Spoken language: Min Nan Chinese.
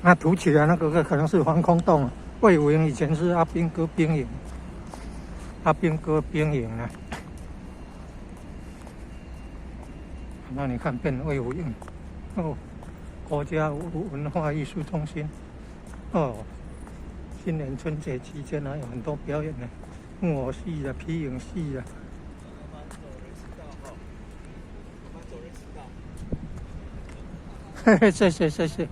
那凸起來那個可能是防空洞。衛武營以前是阿兵哥兵營，阿兵哥兵營啊。那你看變衛武營，哦，國家文化藝術中心，哦，今年春節期間還有很多表演呢，木偶戲啊、皮影戲啊。慢慢走人行道哈，慢慢走人行道。嘿嘿，謝謝謝謝。